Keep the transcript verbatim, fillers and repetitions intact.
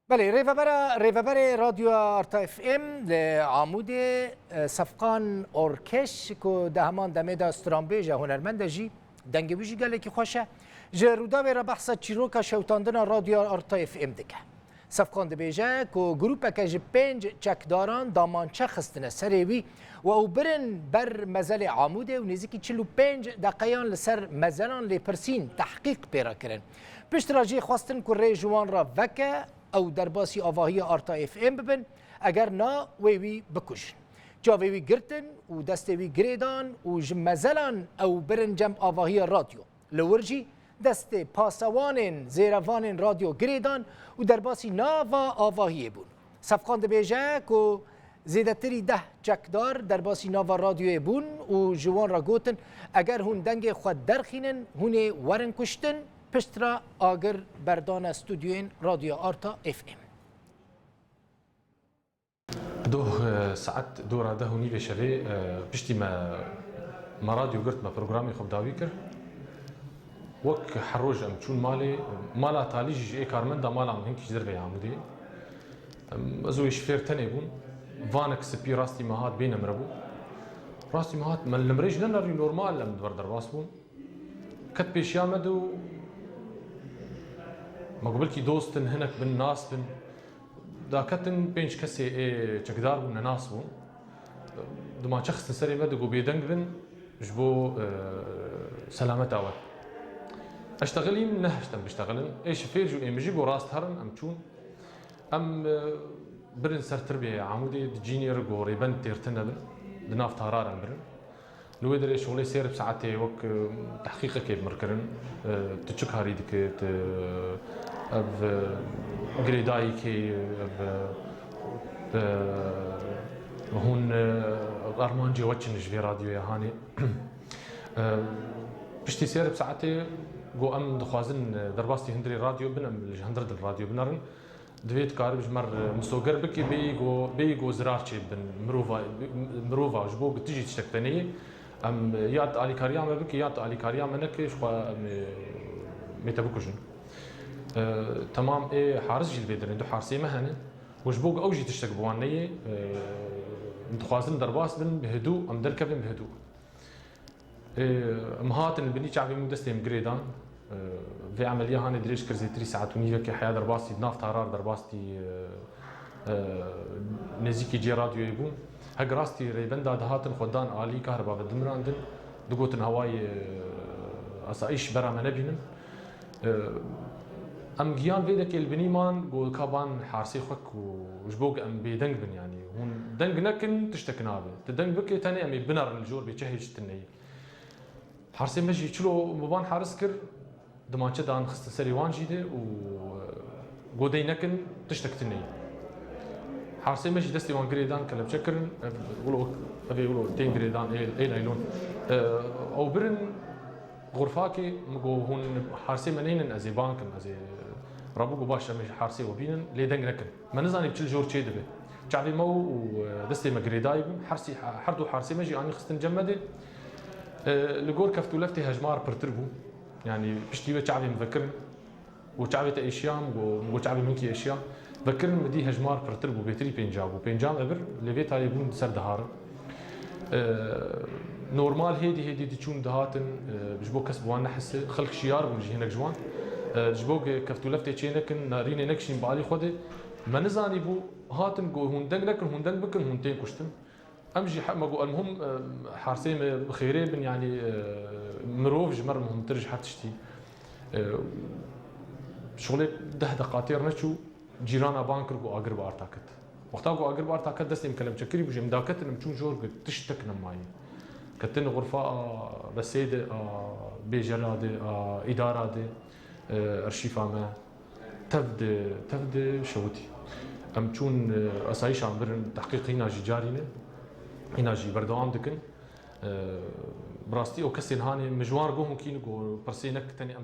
Belê, rêvebera, rêveberê Radyoya Arta F M li Amûdê, e, Sefqan Orkeş, ku di heman demê de stranbêj e, hunermend e jî, dengê wî jî gelekî xweş e. Ji Rûdawê re behsa çîroka şewitandina Radyoya Arta F M dike. Sefqan dibêje ku grûpeke ji pênc çekdaran damançe xistine serê wî û ew birin ber mezelê Amûdê û nêzîkî çil û pênc deqeyan li ser mezelan lêpirsîn, tehqîq pê re kirin. Piştre jî xwestin ku rê ji wan re veke, ew derbasî avahiya Arta F M bibin, eger na wê wî bikujin. Çavê wî girtin û destê wî girêdan û ji mezelan ew birin cem avahiya radyo. Li wir jî destê pasewanên zêrevanên radyo girêdan û derbasî nava avahiyê bûn. Sefqan dibêje ku zêdetirî deh çekdar derbasî nava radyoyê bûn û ji wan re gotin, eger hûn dengê xwe derxînin, hûn ê werin kuştin, piştre agir berdane stûdyoyên Radyoya Arta F M. Doh, e, saet dora deh û nîvê şevê, e, piştî me, me radyo girt, me programê xwe bi dawî kir. Wek her roj em çûn malê, mala talî jî ji ê karmenda mala min hinkî ji derveyê Amûdê. Em, ez û êşfêr tenê bûn. Vanek spî rastî me hat, bêne min re bû. Rastî me hat, me li min re jî nenerî, normal em di ber derbas bûn. Ket pêşiya me de û me got, belkî dost in, hinek bin, nas bin. Daketin, pênc kesê ê çekdar bûn, nenas bûn. Dimançe xistin serê me, digot bêdeng bin ji bo, e, selameta we. Ez ştexilîm, nehiştem biştexilin. Ê şifêr jî û ê min jî got rast herin, em çûn. Em, e, birin ser tirbê Amûdê, di cînê re got rêbend têrtin nebin, di nav tarar em birin. Li wê derê şolê sê rib saetê wek, e, tehqîqekê bi mir kirin. E, tu çi karî dikî, tu, ev, e, girêdayî kê ye, ev, e, e, hûn, e, armancê we çi ne ji vê radyoyê hanê? E, piştî sê rib saetê got em dixwazin, e, derbasî hundirê radyo bin, em ji hundir din radyo binerin. Divê tu karî ji me re misoger bikî, bêyî ku, bêyî ku zirar çêbin mirova, mirova ji bo ku tu jî tiştek tenê yî. Em ya tu alîkariya me bikî, ya tu alîkariya me nekî, ji xwe em ê, em ê te bikujin. E, temam ê haris jî li vê derê du harsê me hene. Û ji bo ku ew jî tiştek bi wan neyê, e, em dixwazin derbas bin bi hidû, em derkevin bi hidû. Ê, em hatin li binî çavê min û destê min girêdan. Ê, vê emeliya hanê dirêj kir, zêtirî saet û nîvekê heya derbastî, di nav tarar derbastî, ê, ê, nêzîkî cê radyoyê bûn. Hek rastî rêbenda dihatin xwe dan alî, kahriba ve dimirandin. Digotin hawayê, ê, asayîş bera me nebînin. Em giyan vê dekê li binî man, got ka ban harsê xwe ku ji bo ku em bêdeng bin, yanî hûn deng nekin, tiştek nabe. Tu deng bike, tenê em ê binerin li jor bê çi heye çi tune ye. Harsê me jî çilo bi van haris kir, dimançe dan xistin serê wan jî de û, e, got dey nekin, tiştek tune ye. Harsê me jî destê wan girêdan, kelepçe kirin, ev, wilo, ev ê wilo tên girêdan, ê, ê naylon. E, ew birin, Xurfakê min got, hûn harsê me neynin, ez ê ban kim, ez ê. Rabû got, baş, em ê harsê we bînin, lê deng nekin. Me nizanî bi çi li jor çê dibe. Çavê me û, û, e, destê me girêdayî bûn. Hersî, herdu harsê me jî anî xistin cem me de. E, li gor keft û leftê hejmar pirtir bû. Yanî piştî wê çavê min vekirin. Û çavê te êşiya, min got, min got, çavê min kî êşiya. Vekirin min dî hejmar pirtir bû, bêtirî pênca bû. Pênca me vir, lê vê tarê bûn ser diharin. E, normal hêdî hêdî diçûn dihatin, e, ji bo kes bi wan nehise. Xelk şiyar bûn jî hinek ji wan. E, ji bo ke-, keft û leftê çê nekin, narînê nekişîn bi alî xwe de. Me nizanî bû, hatin got, hûn deng nekin, hûn deng bikin, hûn tên kuştin. Em jî he-, me got, elmuhim, e, harsê me bi xêrê bin, yanî, e, mirov ji me re muhimtir ji her tiştî. E, şolê deh deqa têr neçû, cîrana ban kir ku agir bi arta ket. Wexta ku agir bi arta ket, destê min kelepçekirî bû, jê min daketin, em çûn jor ku tiştek nemaye. Ketin xurfa a resê de, a bêjera de, a îdara de, e, erşîfa me. Tev di, tev di şewitî. Em çûn, e, asayîşan birin, tehqîq hîna jî carî ne. Hîna jî berdewam dikin. E, bi rastî ew kesên hanê min ji wan re got hûn kî ne, got pirsê nek tenê em